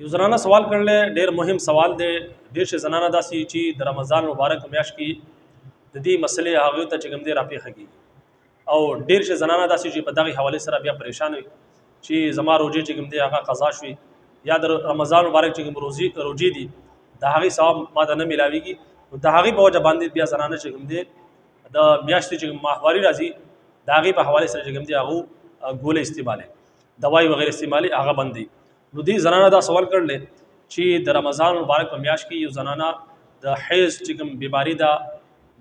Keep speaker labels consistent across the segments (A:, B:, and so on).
A: یو زنانه سوال کړل، ډیر مهم سوال دی. ډیر شي زنانه داسې چې د رمضان مبارک میاشت کې د دې مسلې هغه ته چې کوم دی راپیښه کیږي، او ډیر شي زنانه داسې چې په دغه حواله سره بیا پریشان وي چې زما روزي چې کوم دی هغه قضا شوي، یا د رمضان مبارک چې کوم روزي دي د هغې ثواب ما ته نه ملاویږي. نو د هغې په وجه باندې بیا زنانه چې کوم دی د میاشتې چې کوم ماهواري راځي د هغې په حواله سره چې کوم دی هغه ګولې استعمالوي، دوای وغیرہ استعمالي، هغه بندي. نو دې زنانه دا سوال کړل چې د رمضان مبارک په میاشت کې یو زنانه د حیض چې کوم بیماری ده،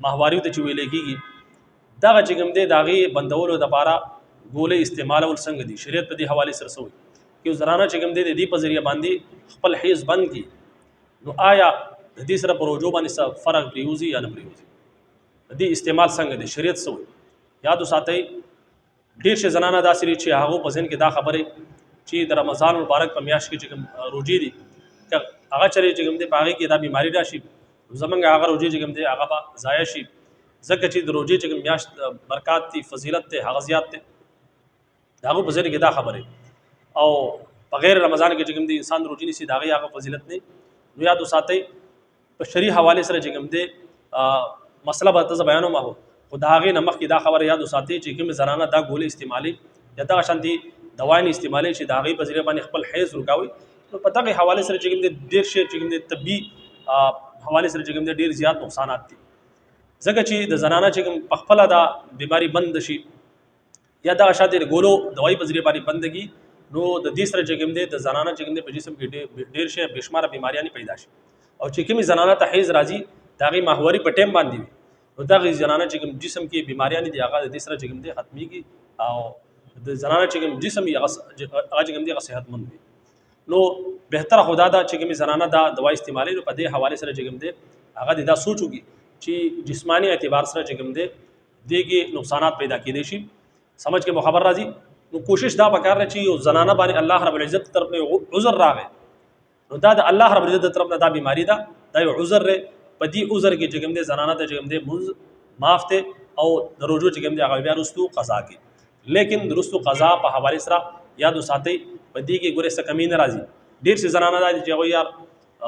A: ماهواري ته چې ویل کېږي، دغه چې کوم دی د هغې بندولو دپاره ګولۍ استعمالول څنګه دي؟ شریعت په دې حوالې سره څه وایي؟ که یو زنانه چې کوم دی د دې په ذریعه باندې خپل حیض بند کړي، نو آیا د دې سره په روژو باندې څه فرق پرېوځي یا نه پرېوځي؟ د دې استعمال څنګه دی؟ شریعت څه وایي؟ یاد وساتئ، ډېر شي زنانه داسې دي چې هغو په ذهن کې دا خبرې چې د رمضان مبارک په میاشت کې چې کوم روژې دي، که هغه چېرې چې کوم دی په هغې کې دا بیماري راشي، زمونږ هغه روژې چې کوم دی هغه به ضایع شي، ځکه چې د روژې چې کوم میاشت برکات دي، فضیلت دی، هغه زیات دی. د هغو په ذهن کې دا خبرې، او په غیر رمضان کې چې کوم دی انسان روژې نیسي د هغې هغه فضیلت نه. نو یاد وساتئ، په شرعي حوالې سره چې کوم دی مسله به ته بیانوم، خو د هغې نه مخکې دا خبره یاد وساتئ چې کومې زنانه دا ګولۍ استعمالوي یا دغه شانتې دوايانې استعمالوي چې د هغې په ذریعه باندې خپل حیض رکاوي، نو په دغه حوالې سره چې کوم دی ډېر شی چې کوم دی طبي حوالې سره چې کوم دی ډېر زیات نقصانات دي، ځکه چې د زنانه چې کوم په خپله دا بیماري بند شي یا دغه شان د ګولو دوايي په ذریعه باندې بندګي، نو د دې سره چې کوم دی د زنانه چې کوم دی په جسم کې ډېر شی بشماره بیماریانې پیدا شي. او چې کومې زنانه ته حیض راځي د هغې ماهواري په ټیم باندې وي، نو دغه زنانه چې کوم جسم کې بیماریانې دي هغه د دې سره چې کوم دی ختمېږي، او د زنانه چې کوم جسم یې هغه چې کوم دی هغه صحتمند وي. نو بهتره خو دا ده چې کومې زنانه دا دوا استعمالوي، نو په دې حوالې سره چې کوم دی هغه دې دا سوچ وکړي چې جسماني اعتبار سره چې کوم دی دې کې نقصانات پیدا کېدی شي. سمجھ کې مو خبر راځي؟ نو کوشش دا پکار ده چې یو زنانه باندې الله رب العزت طرف نه عذر راغی، نو دا د الله رب العزت طرف نه دا بیماری ده، دا یو عذر دی. په دې عذر کې چې کوم دی زنانه ته چې کوم دی مونځ معاف دی، او د روژو چې کوم دی هغه بیا وروستو قضا کوي. لیکن د وروستو قضا په حوالې سره یاد وساتئ، په دې کې ګورې څه کمی نه راځي. ډېر څه زنانه دا دي چې هغوی یار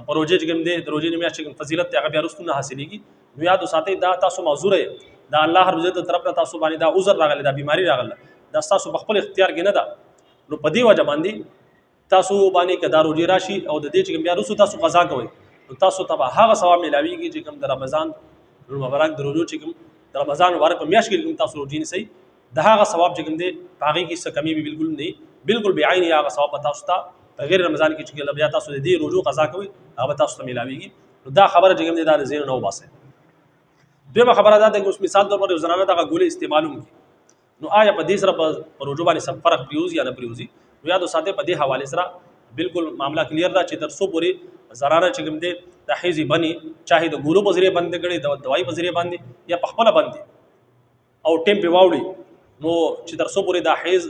A: په روژې چې کوم دی د روژې د میاشتې کوم فضیلت دی هغه بیا وروستو نه حاصلېږي. نو یاد وساتئ، دا تاسو معذور یې، دا الله رب العزت طرف نه تاسو باندې دا عذر راغلی، دا بیماری راغله، دا تاسو په خپل اختیار کې نه ده. نو په دې وجه باندې تاسو باندې که دا روژې راشي او د دې چې کوم بیا وروسته تاسو قضا کوئ، نو تاسو ته به هغه ثواب میلاویږي چې کوم د رمضان مبارک د روژو چې کوم د رمضان مبارک په میاشت کې کوم تاسو روژې نیسئ، د هغه ثواب چې کوم دی په هغې کې څه کمی به بالکل نه، بالکل بعین هغه ثواب به تاسو ته په غیر رمضان کې چې کله بیا تاسو د دې روژو قضا کوئ هغه به تاسو ته میلاویږي. نو دا خبره چې کوم دی دا د ذهن نه وباسئ. دویمه خبره دا ده چې اوس مثال طور پر یو زنانه دغه ګولۍ استعمالوم کړي، نو آیا په دې سره په روژو باندې څه فرق پریوځي یا نه پریوځي؟ نو یاد وساتئ، په دې حوالې سره بالکل معامله کلیر ده چې تر څو پورې زنانه چې کوم دی د حیض بني، چاهې د ګولو په ذریعه بند کړي، د دوایي په ذریعه باندې یا په خپله بندي او ټیم پې واوړي، نو چې تر څو پورې دا حیض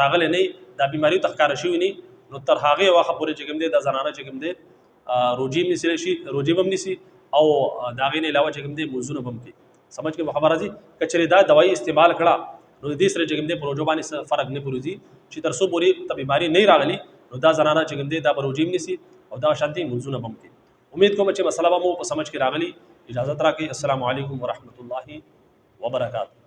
A: راغلی نه، دا بیماري ته ښکاره شوي نه، نو تر هغې وخته پورې چې کوم دی دا زنانه چې کوم دی روژې هم نیسلی شي، روژې به هم نیسي او د هغې نه علاوه چې کوم دی لمونځونه به هم کوي. سمجھ کې خبر راځي؟ که چېرې دا دوایي استعمال کړه، نو د دې سره چې کوم دی په روژو باندې څه فرق نه پروځي، چې تر څو پورې ته بیماري نه راغلي، نو دا زنانه چې کوم دی دا به روژې هم نیسي او دا شانتې لمونځونه به هم کوي. امید کوم چې مسله به مو په سمجھ کې راغلي. اجازت راکړئ. السلام علیکم ورحمت الله وبرکاته.